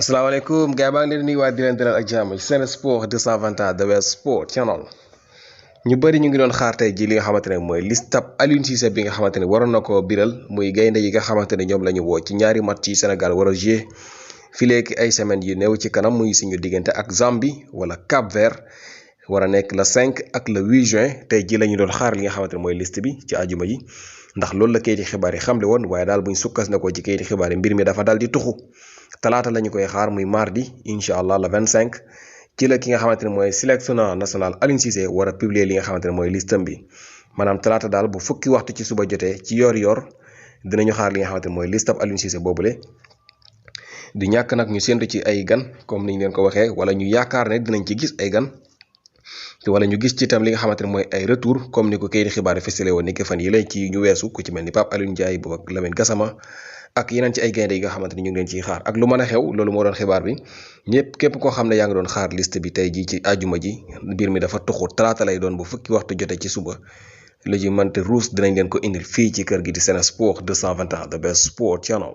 asalaamaaleykum gars maa ngi leen di nuyuwaat di leen dalal ak jàmm ci Sen Sport 221 The Best Sport Channel. ñu bëri ñu ngi doon xaar tey ji li nga xamante ne mooy listab Aliou Cissé bi nga xamante ne waroon na koo biral muy gaynde yi nga xamante ne ñoom la ñu woo ci ñaari match yi Sénégal war a jouer fi léegi ay semaines yu néew ci kanam muy suñu diggante ak Zambie wala Cap-Vert war a nekk le 5 ak le 8 juin tey ji la ñu doon xaar li nga xamante ne mooy liste bi ci àjjuma ji ndax loolu la kayiti xibaar yi xamle woon waaye daal buñ sukkas na ko ci kayiti xibaar yi mbir mi dafa daal di tuxu talaata la ñu koy xaar muy mardi incha allah le 25 ci la ki nga xamante ne mooy sélectionneur national Aliou Cissé war a publier li nga xamante ne mooy listam bi maanaam talaata daal bu fukki waxtu ci suba jotee ci yor-yor dinañu xaar li nga xamante ne mooy listam Aliou Cissé boobule. di ñàkk nag ñu séntu ci ay gan comme niñ leen ko waxee wala ñu yaakaar ne dinañ ci gis ay gan wala ñu gis ci itam li nga xamante ne mooy ay retour comme ni ko kayiti xibaar yi fësale woon ni ki fan yi lañ ci ñu weesu ku ci mel ni Pape Alioune Ndiaye bu ak Lamine Gassama ak yeneen ci ay gaynde yi nga xamante ni ñu ngi leen ciy xaar ak lu mën a xew loolu moo doon xibaar bi ñëpp képp koo xam ne yaa ngi doon xaar liste bi tey jii ci àjjuma ji mbir mi dafa tuxu talaata lay doon bu fukki waxtu jotee ci suba lu ji mënte ruus dinañ leen ko indil fii ci kër gi di Sen Sport 221 The Best Sport Channel.